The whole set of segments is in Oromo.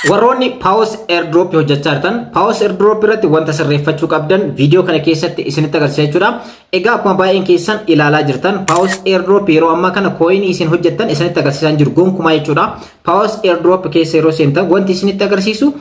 Warroonni Paws Airdrop hojjechaa jirtan, Paws Airdrop irratti wanta sirreeffachuu qabdan viidiyoo kana keessatti isinitti agarsiisa jechuudha. Egaa akkuma baay'een keessan ilaalaa jirtan, Paws Airdrop yeroo ammaa kana coinii isin hojjettan isinitti agarsiisaa jiru gonkumaa jechuudha. Paws Airdrop keessa yeroo seentan wanti isinitti agarsiisu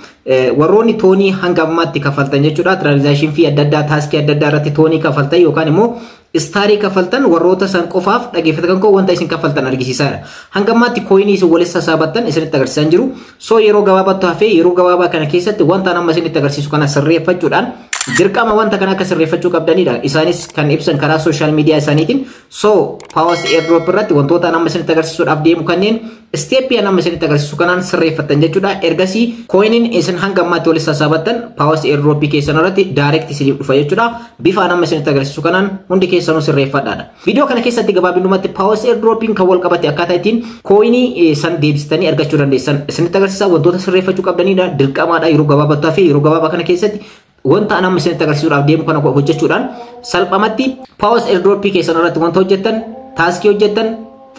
warroonni TONii hanga ammaatti kafaltan jechuudha. Transaction fee adda addaa, taskii adda addaa irratti TONii kafaltan yookaan immoo starii kafaltan, warroota san qofaaf, dhaggeeffatan koo, wanta isin kafaltan argisiisaadha. Hanga ammaatti coinii isin walitti sassaabattan isinitti agarsiisaa jiru. So yeroo gabaabaatti hafee, yeroo gabaabaa kana keessatti wanta amma isinitti agarsiisu kana sirreeffachuudhaan dirqama wanta kana akka sirreeffachuu qabdanidha. Isaanis kan ibsan karaa social media isaaniitiin. So Paws Airdrop irratti wantoota amma isinitti agarsiisuudhaaf deemu kanneen stepii amma isinitti agarsiisu kanaan sirreeffattan jechuudha. Ergasii coiniin isin hanga ammaatti walitti sassaabattan Paws Airdrop keessan irratti direct isiniif dhufa jechuudha. Bifa amma isinitti agarsiisu kanaan hundi keessanuu sirreeffadhaadha. Viidiyoo kana keessatti gabaabinumatti Paws Airdropiin kan wal qabate akkaataa ittiin coinii san deebistanii argachuu dandeessan isinitti agarsiisa. Wantoota sirreeffachuu qabdanidha. Dirqamaadha, yeroo gabaabattaa fi yeroo gabaabaa kana keessatti wanta amma isinitti agarsiisuudhaaf deemu kana hojjechuudhaan salphamatti Paws Airdrop keessan irratti wanta hojjettan, taskii hojjettan,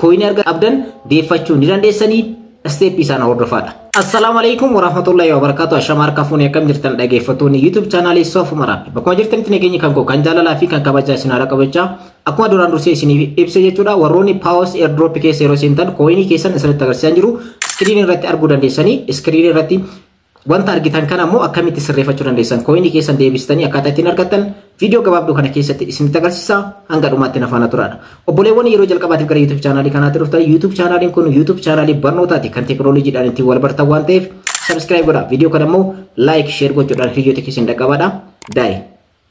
coinii arga qabdan deeffachuu ni dandeessanii. Stepii isaan hordofaadha. Assalaamu alaikum warahmatullahi wabarakatuh. Ashama, harka fuunee, akkam jirtan dhaggeeffattoonni YouTube channelii Soof Maraabbi? Bakkuma jirtanitti nageenyi kan koo kan jaalalaa fi kan kabajaa isin haadha qabachaa, akkuma duraan dursee isiniif ibsa jechuudha. Warroonni Paws Airdrop keessa yeroo seentan coinii keessan isinitti agarsiisaa jiru. Screen irratti arguu dandeessanii, screen irratti wanta argitan kana immoo akkamitti sirreeffachuu dandeessan, coinii keessan deebistanii akkaataa ittiin argattan viidiyoo gabaabduu kana keessatti isinitti agarsiisa. Hanga dhumaatti na faana turaadha. Obboleewwan yeroo jalqabaatiif gara YouTube channelii kanaatti dhuftan, YouTube channeliin kun YouTube channelii barnootaati, kan teekinooloojiidhaan ittiin wal bartan waan ta'eef subscribe godhaa. Viidiyoo kana immoo like, share gochuudhaan hiriyoota keessan dhaqqabaadha. Daa'i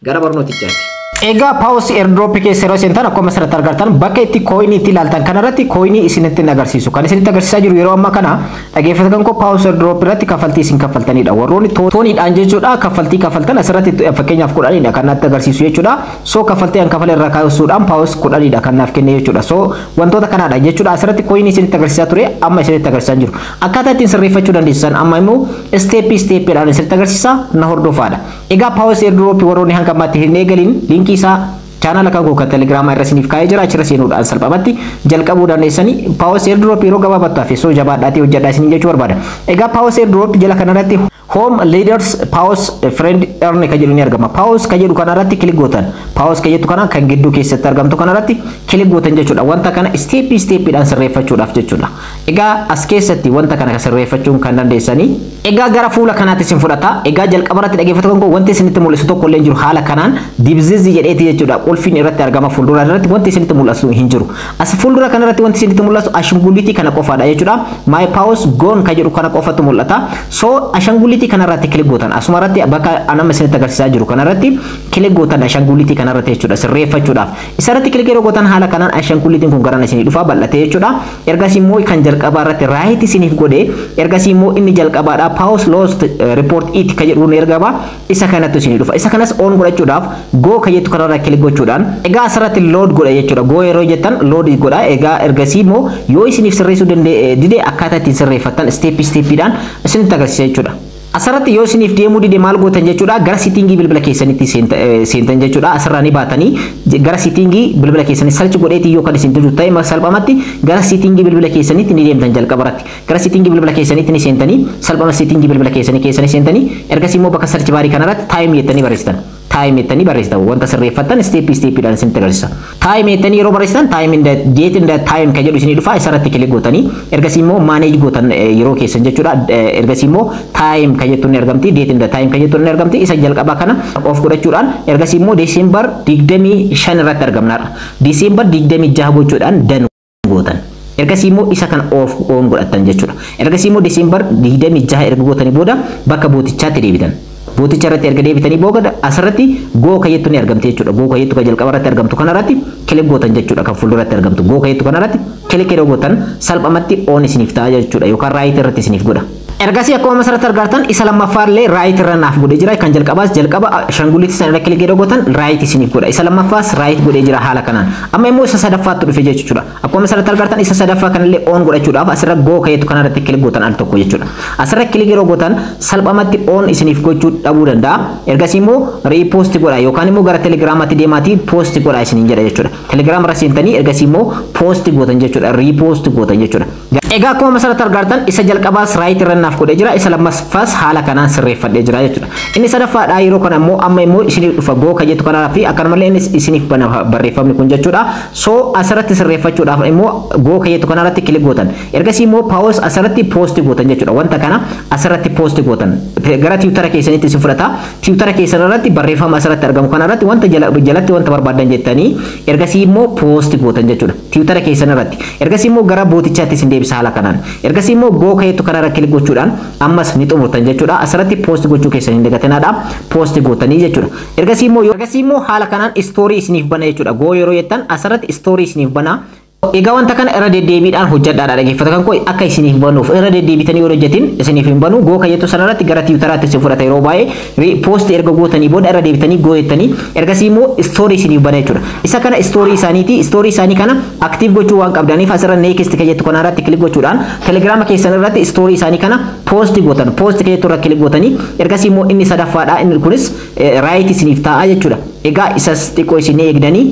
gara barnootichaatti. Egaa Paws Airdrop keessa yeroo seentan, akkuma asirratti argartan, bakka itti coinii itti ilaaltan kanarratti coinii isinitti hin agarsiisu. Kan isinitti agarsiisaa jiru yeroo ammaa kana, dhaggeeffatan koo, Paws Airdrop irratti kaffaltii isin kaffaltanidha. Warroonni TONiidhaan jechuudha kaffaltii kaffaltan asirratti fakkeenyaaf 10dha kan natti agarsiisu jechuudha. So kaffaltii an kafale irraa kaasuudhaan Paws 10dha kan naaf kenne jechuudha. So wantoota kanaadha jechuudha. Asirratti coinii isinitti agarsiisaa ture, amma isinitti agarsiisaa jiru. Akkaataa ittiin sirreeffachuu dandeessan amma immoo stepii stepiidhaan isinitti agarsiisa, na hordofaadha. Egaa Paws Airdrop warroonni hanga ammaatti hin eegalin, linkii isaa channela kan koo kan Telegiraamaa irra isiniif kaa'ee jira. Achirra seenuudhaan salphamatti jalqabuu dandeessanii. Paws Airdrop yeroo gabaabattu hafe, so jabaadhaatii hojjedhaa isiniin jechuu barbaada. Egaa Paws Airdrop jala kanarratti Home, Leaders, Paws, Friend, Earn ka jedhu ni argama. Paws ka jedhu kanarratti click gootan. Paws ka jettu kana kan gidduu keessatti argamtu kanarratti click gootan jechuudha. Wanta kana stepii stepiidhaan sirreeffachuudhaaf jechuudha. Egaa as keessatti wanta kana sirreeffachuun kan dandeessanii. Egaa gara fuula kanaatti isin fudhata. Egaa jalqabarratti, dhaggeeffatu kan, wanti isinitti mul'isu tokko illee hin jiru. Haala kanaan dibzizzi jedheeti jechuudha. Qulfiin irratti argama, fuuldura irratti wanti isinitti mul'atu hin jiru. As fuuldura kanarratti wanti isinitti mul'atu ashanguliitii kana qofaadha jechuudha. My Paws gone ka jedhu kana qofatu mul'ata. So ashanguliitii kanarratti click gootan. Asuma irratti bakka anama isinitti agarsiisaa jiru kanarratti click gootan, ashanguliitii kanarratti jechuudha, sirreeffachuudhaaf. Isarratti click yeroo gootan haala kanaan ashanguliitiin kun garana isinii dhufa bal'atee jechuudha. Ergasii immoo kan jalqabaa irratti right isiniif godhe. Ergasii immoo inni jalqabaadha Paws lost, report it ka jedhu ni ergama. Isa kanatti isinii dhufa. Isa kanas on godhachuudhaaf go ka jettu kanarra click gochuudhaan egaa asirratti load godha jechuudha. Go yeroo jettan load godha. Egaa ergasii immoo yoo isiniif sirreessuu danda'e dide, akkaataa ittiin sirreeffattan stepii stepiidhaan isinitti agarsiisa jechuudha. Asirratti yoo isiniif deemuu dide maal gootan jechuudha? Gara settingii bilbila keessanitti seentan jechuudha. Asirraa ni baatanii gara settingii bilbila keessanii search godheetii yoo kan isin didu ta'e, salphumatti gara settingii bilbila keessaniitti ni deemtan jalqabarratti. Gara settingii bilbila keessaniitti ni seentanii, salphama settingii bilbila keessanii keessanii seentanii, ergasii immoo bakka search barii kanarratti time jettanii barreessitan. Time jettanii barreessitan, wanta sirreeffattan stepii stepiidhaan isinitti agarsiisa. Time jettanii yeroo barreessitan, time and date and time kan jedhu isinii dhufa. Isarratti click gootanii ergasii immoo manage gootan yeroo keessan jechuudha. Ergasii immoo time kan jettu ni argamti, date and time kan jettu ni argamti. Isa jalqabaa kana off godhachuudhaan ergasii immoo December 25 irratti argamnaadha. December 26 gochuudhaan done gootan. Ergasii immoo isa kana off on godhattan jechuudha. Ergasii immoo December 26 erga gootanii booda bakka bootichaatti deebitan. Booticha irratti erga deebitanii booda asirratti go ka jettu ni argamti jechuudha. Go ka jettu kan jalqaba irratti argamtu kanarratti click gootan jechuudha, kan fuulduratti argamtu. Go ka jettu kanarratti click yeroo gootan salphumatti on isiniif ta'a jechuudha yookaan right irratti isiniif godha. Ergasii akkuma asirratti argartan isa lammaffaa illee right irra naaf godhee jira. Kan jalqabaas jalqaba ashanguliitii sana irra click yeroo gootan right isiniif godha. Isa lammaffaas right godhee jira haala kanaan. Amma immoo isa sadaffaatti dhufe jechuudha. Akkuma asirratti argartan isa sadaffaa kanallee on godhachuudhaaf asirra go ka jettu kanarratti click gootan al tokko jechuudha. Asirra click yeroo gootan salphumatti on isiniif gochuu dhabuu danda'a. Ergasii immoo repost godha yookaan immoo gara Telegiraamaatti deemaatii post godha isiniin jedha jechuudha. Telegiraama irra seentanii ergasii immoo post gootan jechuudha. Repost gootan jechuudha. Egaa akkuma asirratti argartan isa jalqabaas right irra naaf godhee jira, isa lammaffaas haala kanaan sirreeffadhee jira jechuudha. Inni sadaffaadha. Yeroo kana immoo amma immoo isiniif dhufa go ka jettu kanaa fi akkanumallee innis isiniif bana barreeffamni kun jechuudha. So asirratti sirreeffachuudhaaf immoo go ka jettu kanarratti click gootan. Ergasii immoo Paws asirratti post gootan jechuudha. Wanta kana asirratti post gootan. Gara Twitter keessanitti isin fudhata. Twitter keessan irratti barreeffama asirratti argamu kanarratti wanta jalatti wanta barbaadan jettanii ergasii immoo post gootan jechuudha. Twitter keessan irratti. Ergasii immoo gara bootichaatti isin deebisa haala kanaan. Ergasii immoo go ka jettu kanarra click gochuudhaan ammas ni xumurtan jechuudha. Asirratti post gochuu keessan hin dagatinaadha. Post gootanii jechuudha. Ergasii immoo haala kanaan story isiniif bana jechuudha. Go yeroo jettan asirratti story isiniif bana. Egaa wanta kana irra deddeebiidhaan hojjedhaadha, dhaggeeffata kan koo, akka isiniif banuuf. Irra deddeebitanii yoo hojjetin isiniif hin banu. Go ka jettu sanarratti gara Twitteraatti isin fudhata. Yeroo baay'ee post erga gootanii booda irra deebitanii go jettanii ergasii immoo story isiniif bana jechuudha. Isa kana story isaaniiti. Story isaanii kana active gochuu waan qabdaniif asirra next ka jettu kanarratti click gochuudhaan Telegiraama keessan irratti story isaanii kana post gootan. Post ka jettu irra click gootanii ergasii immoo inni sadaffaadha. Inni kunis right isiniif ta'a jechuudha. Egaa isas xiqqoo isin eegdanii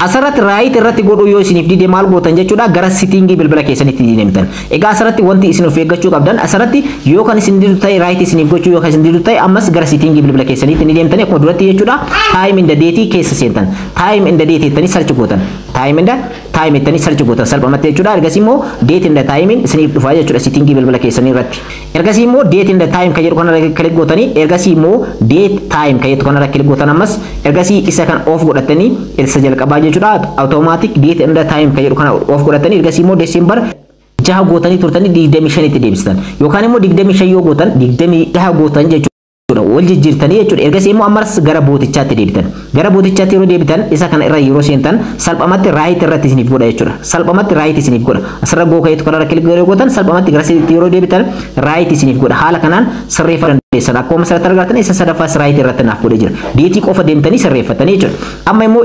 asirratti right irratti godhuu yoo isiniif dide maal gootan jechuudha? Gara setting bilbila keessanitti deemtan. Egaa asirratti wanti isin of eeggachuu qabdan, asirratti yoo kan isin didu ta'e, right isiniif gochuu yoo kan isin didu ta'e, ammas gara setting bilbila keessanitti ni deemtanii akkuma duratti jechuudha, time and date keessa seentan. Time and date jettanii search gootan. Time and time jettanii search gootan salphumatti jechuudha. Ergasii immoo date and time isiniif dhufa jechuudha setting bilbila keessanii irratti. Ergasii immoo date and time kan jedhu kanarra click gootanii, ergasii immoo date time kan jedhu kanarra click gootan. Ammas ergasii isa kan off godhatanii, isa jalqabaa jechuudha, automatic date and time kan jedhu kana off godhatanii, ergasii immoo December 6 gootanii turtanii 25tti deebistan, yookaan immoo 25 yoo gootan 26 gootan jechuudha. Wal jijjiirtanii jechuudha. Ergasii immoo ammas gara bootichaatti deebitan. Gara bootichaatti yeroo deebitan, isa kana irra yeroo seentan salphumatti right irratti isiniif godha jechuudha. Salphumatti right isiniif godha. Asirra go ka jettu kanarra click yeroo gootan salphumatti gara sitti yeroo deebitan right isiniif godha. Haala kanaan sirreeffachuu dandeessan. Akkuma asirratti argattan isa sadaffaas right irratti naaf godhee jira. Date qofa deemtanii sirreeffatanii jechuudha. Amma immoo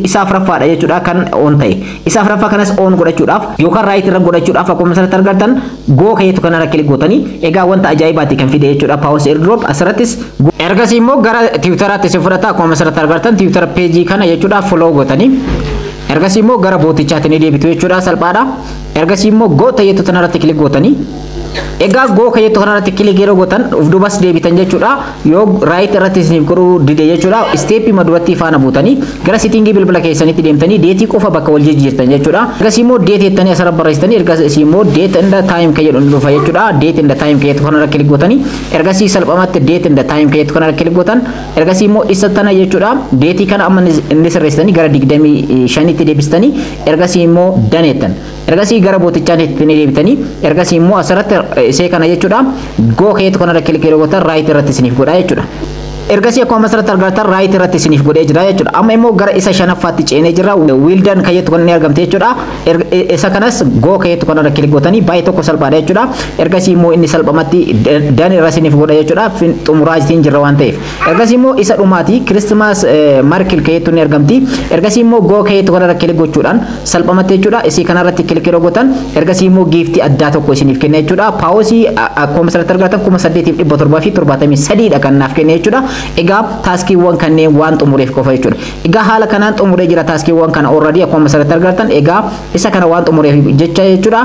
isa afuraffaadha jechuudha kan on ta'e. Isa afuraffaa kanas on godhachuudhaaf yookaan right irra godhachuudhaaf akkuma asirratti argattan go ka jettu kanarra click gootanii, egaa wanta ajaa'ibaati kan fide jechuudha. Paws airdrop asirrattis ergasii immoo gara Twitteraatti isin fudhata. Akkuma asirratti argattan Twitter page kana jechuudha follow gootanii, ergasii immoo gara bootichaatti ni deebitu jechuudha, salphaadha. Ergasii immoo go ka jettu kanarratti click gootanii, egaa go ka jettu kanarratti click yeroo gootan uf duubas deebitan jechuudha. Yoo right irratti isiniif godhuu dide jechuudha, step maduratti faana buutanii gara setting bilbila keessanitti deemtanii date qofa bakka wal jijjiirtan jechuudha. Ergasii immoo date jettanii asirra barreessitanii, ergasii immoo date and time ka jedhu ni dhufa jechuudha. Date and time ka jettu kanarra click gootanii, ergasii salphumatti date and time ka jettu kanarra click gootan. Ergasii immoo isa tana jechuudha, date kana amma inni sirreessitanii gara 25tti deebistanii, ergasii immoo done jettan. Ergasii gara bootichaatti ni deebitanii, ergasii immoo asirratti isee kana jechuudha, go ka jettu kanarra click yeroo gootan right irratti isiniif godha jechuudha. Ergasii akkuma asirratti argattan right irratti isiniif godhee jira jechuudha. Amma immoo gara isa shanaffaatti ceenee jira. Well done ka jettu kan inni argamte jechuudha. Isa kanas go ka jettu kanarra click gootanii baay'ee tokko salphaadha jechuudha. Ergasii immoo inni salphumatti done irra isiniif godha jechuudha. Xumuraa ittiin jirra waan ta'eef. Ergasii immoo isa dhumaati, Christmas miracle ka jettu ni argamti. Ergasii immoo go ka jettu kanarra click gochuudhaan salphumatti jechuudha. Isii kanarratti click yeroo gootan ergasii immoo gift addaa tokko isiniif kenna jechuudha. Pawsii akkuma asirratti argattan 8773dha kan naaf kenne jechuudha. Egaa taskiiwwan kanneen waan xumureef qofa jechuudha. Egaa haala kanaan xumuree jira taskiiwwan kana already akkuma asirratti argattan. Egaa isa kana waan xumureef jecha jechuudha,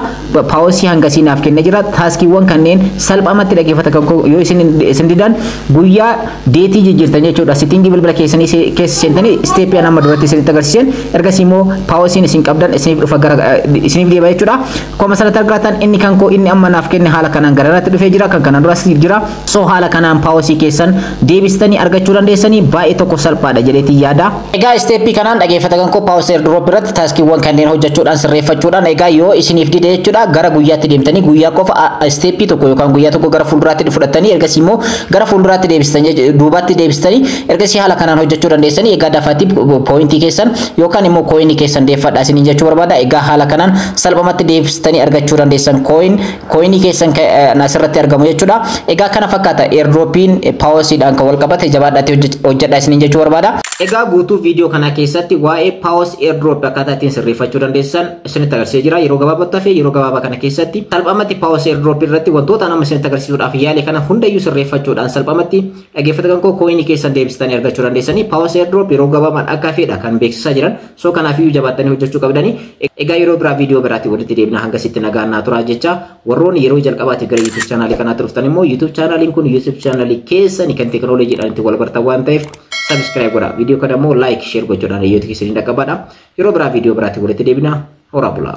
Pawsii hangasii naaf kennee jira. Taskiiwwan kanneen salphumatti, dhaggeeffata kan, yoo isin didan guyyaa date jijjiirtan jechuudha. Setting bilbila keessanii keessa seentanii step amma duratti isinitti agarsiisan, ergasii immoo Pawsiin isin qabdan isiniif dhufa, gara isiniif deeba jechuudha. Akkuma asirratti argattan inni kan koo inni amma naaf kenne haala kanaan gara irratti dhufee jira, kan kanaan duras jira. So haala kanaan Pawsii keessan deebistanii argachuu dandeessanii, baay'ee tokko salphaadha jedheetii yaada. Egaa step kanaan, dhaggeeffata kan koo, Paws airdrop irratti taskiiwwan kanneen hojjechuudhaan sirreeffachuudhaan, egaa yoo isiniif dide jechuudha, gara guyyaatti deemtanii guyyaa qofa step tokko yookaan guyyaa tokko gara fuulduraatti fudhattanii, ergasii immoo gara fuulduraatti deebistanii, duubatti deebistanii, ergasii haala kanaan hojjechuu dandeessanii. Egaa dafaatti point keessan yookaan immoo coin keessan deeffadha isiniin jechuu barbaada. Egaa haala kanaan salphumatti deebistanii argachuu dandeessan coin keessan asirratti argamu jechuudha. Egaa kana fakkaata airdropiin Pawsiidhaan kan wal qabate jabaadhaatti hojjedhaa isiniin jechuu barbaada. Egaa guutuu viidiyoo kanaa keessatti waa'ee Paws Airdrop akkaataa ittiin sirreeffachuu dandeessan isinitti agarsiisee jira. Yeroo gabaabatti hafe, yeroo gabaabaa kana keessatti salphumatti Paws Airdrop irratti wantoota nama isinitti agarsiisuudhaaf yaale kana hundayyuu sirreeffachuudhaan salphumatti, dhaggeeffattoota koo, coinii keessan deebistanii argachuu dandeessanii. Paws Airdrop yeroo gabaabaan akka hafedha kan beeksisaa jiran. So kanaafiyyuu jabaattanii hojjechuu qabdanii. Egaa yeroo biraa viidiyoo biraatti walitti deebina, hanga sitti nagaan naa turaa jecha, warroonni yeroo jalqabaatiif gara YouTube channelii kanaatti dhuftan immoo YouTube channeliin kun YouTube channelii keessani kan teekinooloojiidhaan itti wal bartan waan ta'eef subscribe godhaa. Viidiyoo kana immoo like, share gochuudhaan hiriyoota keessanii dhaqqabadha. Yeroo biraa viidiyoo biraatti walitti deebina. Horaa bulaa.